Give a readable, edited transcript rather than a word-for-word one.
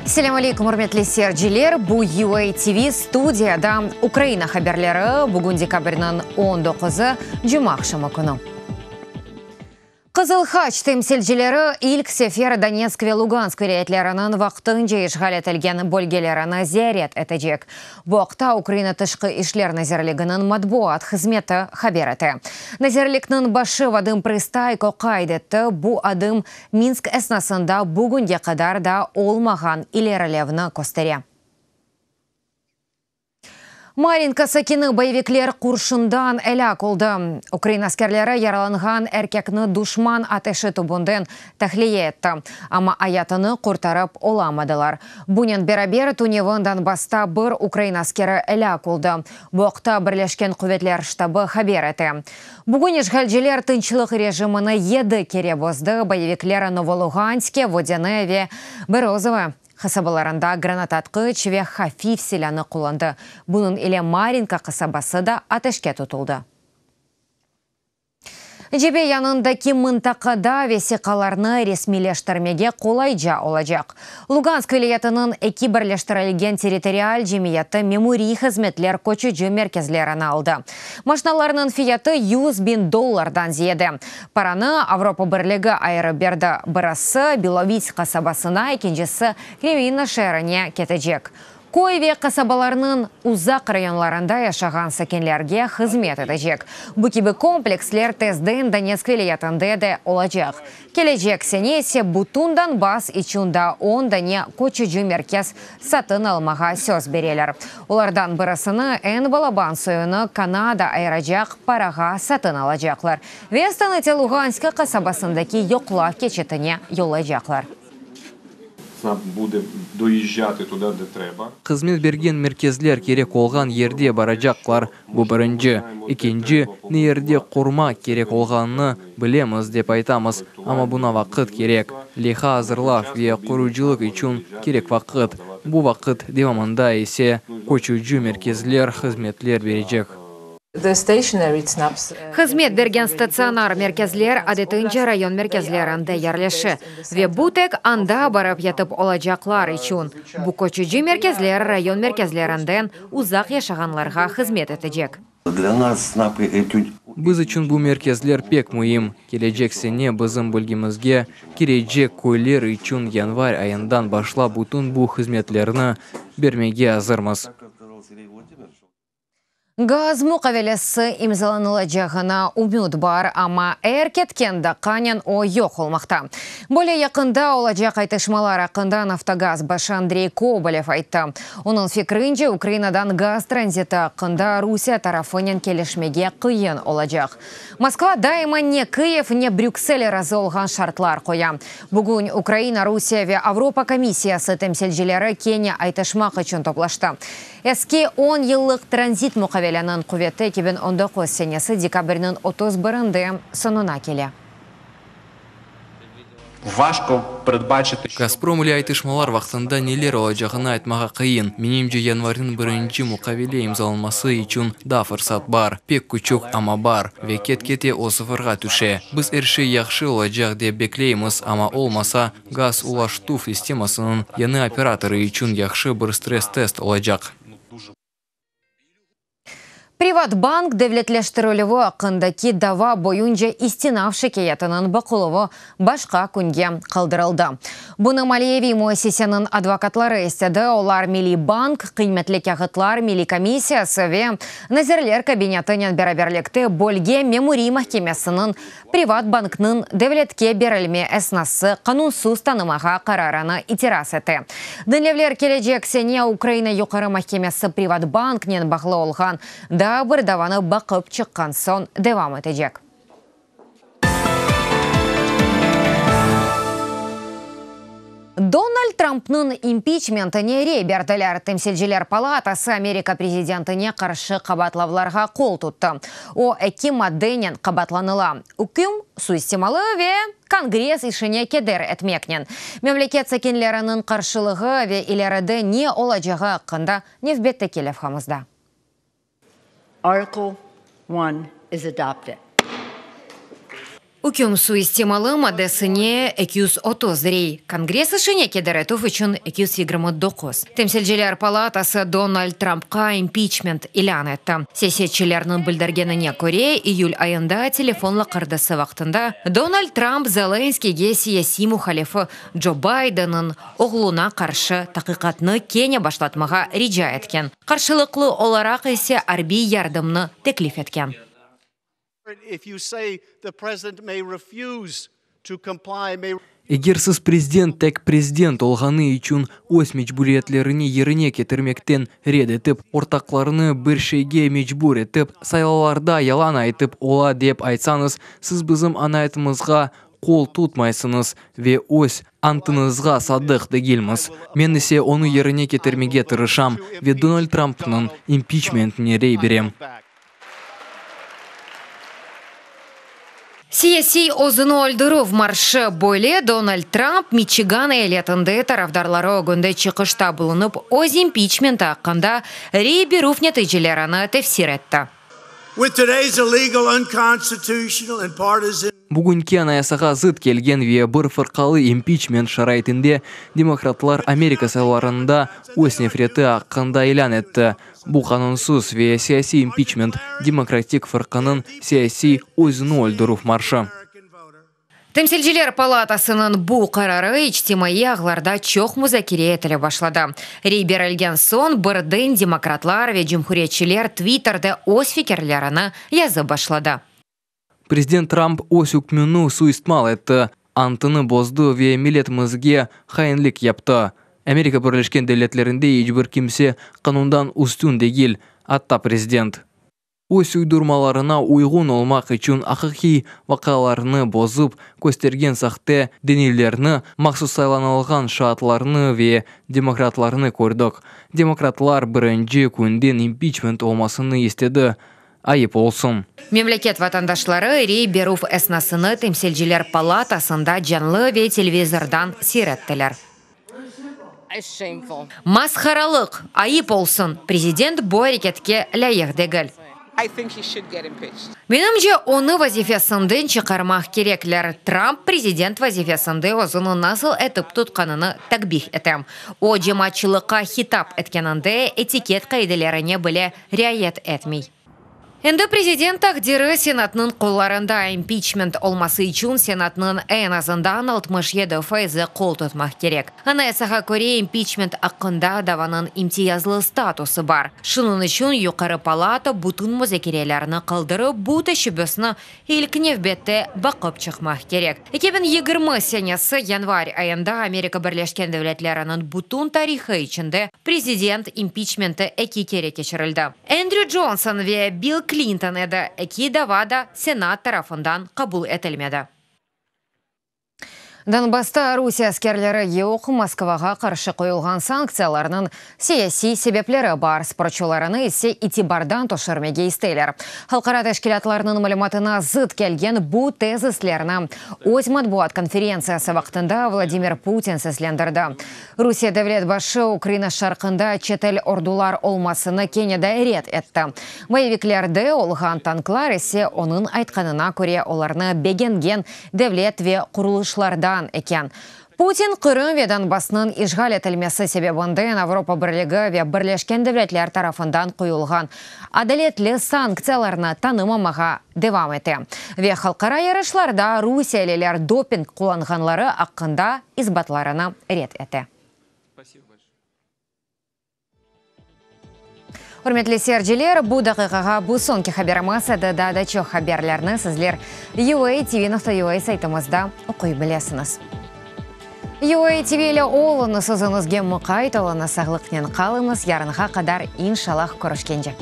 Selâm aleykum, ürmetli seyirciler! Bu UA TV studiyada Ukraina haberleri, bugün dekabrniñ on doquzı, cumaaqşamı künü. Qızıl Haç temsilcileri ilk sefer Donetsk ve Lugansk vilâyetleriniñ vaqtınca işğal etilgen bölgelerini ziyaret etecek. Bu aqta Ukraina Tışqı işler nazirliginiñ matbuat hızmeti haber ete. Nazirlikniñ başı Vadım Prıstayko qayd etti, bu adım Minsk esnasında bugünge qadar da olmağan ilerilevni köstere. Marinka sakini boyevikler qurşundan elâk oldı. Ukrain askerleri yaralanğan erkekni duşman ateşi tübünden tahliye etti, amma ayatını qurtarıp olamadılar. Bunen beraber, tünevin Donbassta bir ukrain askeri elâk oldı. Bu aqta Birleşken quvetler ştabı haber ete. Bugün işğalciler tınçlıq rejimini yedi kere bozdı, boyevikler Novoluğanske, Vodâne ve Berözovoye qasabalarında granatatqıç ve hafif silânı qullandı. Bunıñ ile Marinka qasabası da ateşke tutuldı. Cebe yanındaki mıntaqada vesiqalarnı resmiyleştirmege qolayca olacaq. Lugansk vilâyetiniñ eki birleştirilgen territorial cemiyeti memuriy hızmetler köçüci merkezlerini aldı. Maşnalarnıñ fiyatı 100 biñ dollardan ziyade. Paranı Avropa Birligi ayırıp berdi. Birisi Bilovits qasabasına, ekincisi Kreminna şeerine ketecek. Köy ve qasabalarnıñ uzaq rayonlarında yaşağan sakinlerge hızmet etecek. Bu kibi kompleksler tezden Donetsk vilâyetinde de olacaq. Kelecek sene ise bütün Donbass içün daa 10 dane köçüci merkez satın almağa söz bereler. Olardan birisini, eñ balaban soyunı, Kanada ayıracaq parağa satın alacaqlar ve Stanıtsâ Luğanska qasabasındaki yoqlav keçitine yollaycaqlar. ЦНАП буде доїжджати туди, де треба. Hızmet bergen merkezler kerek olğan yerde baracaqlar. Bu birinci. Ekinci, ne yerde qurmaq kerek olğanını bilemiz, dep aytamız, amma buña vaqıt kerek. Leyha azırlav ve qurucılıq içün kerek vaqıt. Bu vaqıt devamında ise köçüci merkezler hızmetler berecek. The stationary ЦНАПs Hızmet bergen statsionar merkezler adetince rayon merkezlerinde yerleşe ve bu tek anda barıp yetip olacaqlar içün. Bu köçüci merkezler rayon merkezlerinden uzaq yaşağanlarğa hızmet etecek. Для нас ЦНАПы эти Biz içün bu merkezler pek müim. Kelecek sene bizim bölgemizge kirecek köyler içün yanvar ayından başlap bütün bu hızmetlerni bermege azırmız. Gaz muqavelesi imzalanılacağına ümüt bar, amma er ketken daqqanen o yoq olmaqta. Böyle yaqında olacaq aytışmalar aqqında Naftogaz başı Andrey Kobolev ayttı. Onıñ fikrince, Ukrainadan gaz tranziti aqqında Rusiye tarafınen kelişmege qıyın olacaq. Moskva daima ne Kyiv, ne Brüksel razı olğan şartlar qoya. Bugün Ukraina, Rusiye ve Avropa komissiyası temsilcileri kene aytışmaq içün toplaştı. Eski 10 yıllıq tranzit muqaveleniñ quveti 2019 senesi dekabrniñ 31-inde soñuna kele. Важко передбачити, що Gazprom ile aytışmalar vaqtında neler olacağını aytmağa qıyın. Menimce, yanvarniñ birinci muqavele imzalanması içün daa fırsat bar. Pek küçük, amma bar. Ve ket-kete o sıfırğa tüşe. Biz er şey yahşı olacaq dep bekleymiz, amma olmasa, gaz ulaştuv sistemasınıñ yañı operatorı içün yahşı bir stress-test olacaq. Privatbank devletleştirilüvi aqqındaki dava boyunca istinaf şikâyetiniñ baqıluvı başqa künge qaldırıldı. Bunı maliyeviy müessiseniñ advokatları istedi. Olar Milliy bank, qıymetli kâğıtlar milliy komissiyası ve Nazirler kabinetinen beraberlikte bölge memuriy mahkemesiniñ Privatbanknıñ devletke berilme esnası qanunsız tanımağa qararını itiraz ete. Diñlevler kelecek sene Ukraina Yuqarı mahkemesi Privatbanknen bağlı olğan daa bir davanı baqıp çıqqan soñ devam etecek. Donald Trumpnıñ impiçmentine rey berdiler. Temsilciler palatası Amerika prezidentine qarşı qabaatlavlarğa qol tuttı. O, eki maddenen qabaatlanıla. Üküm suistimalı ve Kongress işine keder etmeknen. Memleket sakinleriniñ qarşılığı ve ileride ne olacağı aqqında nevbetteki levhamızda. Article 1 is adopted. Üküm suistimalı maddesine 230 rey, Kongress işine keder etüv içün 229. Temsilciler palatası Donald Trampqa impiçment ilân etti. Siyasetçilerniñ bildirgenine köre, iyül ayında telefon laqırdısı vaqtında Donald Tramp Zelenskiyge siyasiy muhalifi Co Baydenniñ oğluna qarşı taqiqatnı kene başlatmağa rica etken, qarşılıqlı olaraq ise arbiy yardımnı teklif etken. Eger siz prezident tek prezident olğanı içün öz mecburiyetlerini yerine ketirmekten red etip, ortaqlarını bir şeyge mecbur etip, saylavlarda yalan aytıp ola dep aytsañız, siz bizim anayatımızğa qol tutmaysıñız ve öz antıñızğa sadıq degilmiz. Men ise onı yerine ketirmege tırışam ve Donald Trumpnıñ impiçmentine rey berem. Siyasiy özüni öldürüv marşı, böyle Donald Trump Miçigan eyaletinde tarafdarları ögünde çıqışta bulunıp, öz impiçmenti aqqında rey berüv neticelerini tefsir etti. Bugünki Anayasağa zıt kelgen ve bir fırqalı impiçment şaraitinde demokratlar Amerika saylavlarında öz nefreti aqqında ilân etti. Bu qanunsız ve siyasiy impiçment, Demokratik fırqanıñ siyasiy özüni öldürüv marşı. Temsilciler palatasınıñ bu qararı içtimaiy ağlarda çoq muzakere etile başladı. Rey berilgen soñ birden demokratlar ve cumhuriyetçiler Twitterde öz fikirlerini yazıp başladı. Prezident Trump öz ükmüni suistimal etti, antını bozdı ve milletimizge hainlik yaptı. Amerika Birleşken Devletlerinde iç bir kimse qanundan üstün degil, atta prezident. Öz uydurmalarına uyğun olmaq içün aqiqiy vaqialarnı bozıp köstergen sahte delillerni, mahsus saylanılğan şaatlarnı ve demokratlarnı kördik. Demokratlar birinci künden impiçment olmasını istedi, Ayıp olsun. Memleket vatandaşları rey berüv esnasını Temsilciler palatasında canlı ve televizordan seyir ettiler. Masharalıq! Ayıp olsun! Prezident bu areketke lâyıq degil. Menimce, onı vazifesinden çıqarmaq kerekler. Tramp prezident vazifesinde özüni nasıl etip tutqanını takbih etem. O, cemaatçılıqqa hitap etkeninde etiket qaidelerine bile riayet etmey. Endi prezident taqdiri Senatnıñ qollarında, impiçment olması içün Senatnıñ eñ azından 67 faizi qol tutmaq kerek. Anayasağa köre, impiçment aqqında davanıñ imtiyazlı statusı bar. Şunıñ içün yuqarı palata bütün muzakerelerni qaldırıp, bu teşebbüsni İlk nevbette baqıp çıqmaq kerek. 2020 senesi yanvar ayında Amerika Birleşken Devletleriniñ bütün tarihı içinde prezident impiçmenti eki kere keçirildi. Endrü Conson ve Bill Klinton edi, eki dava da Senat tarafından qabul etilmedi. Donbassta Rusiye askerleri yoq, Moskvağa qarşı qoyulğan sanktsiyalarnıñ siyasiy sebepleri bar, sportçularını ise itibardan tüşürmege isteyler. Halqara teşkilâtlarnıñ malümatına zıt kelgen bu tezislerni öz matbuat konferentsiyası vaqtında Vladimir Putin seslendirdi. Rusiye devlet başı Ukraina şarqında çetel ordular olmasını kene de red etti. Boyeviklerde olğan tanklar ise, onıñ aytqanına köre, olarnı begengen devlet ve qurulışlardan eken. Putin Qırım ve Donbassnıñ işğal etilmesi sebebinden Avropa Birligi ve Birleşken Devletler tarafından qoyulğan adaletli sanktsiyalarnı tanımamağa devam ete ve halqara yarışlarda rusiyeliler doping qullanğanları aqqında isbatlarını red ete. Ürmetli seyirciler, bu daqiqağa bu soñki haberimiz edi. Daa da çoq haberlerni sizler UATV.UA saytımızda oquy bilesiñiz. UATV ile oluñız, özüñizge muqayt oluñız, sağlıqnen qalıñız, yarınğa qadar, inşallah, körüşkence.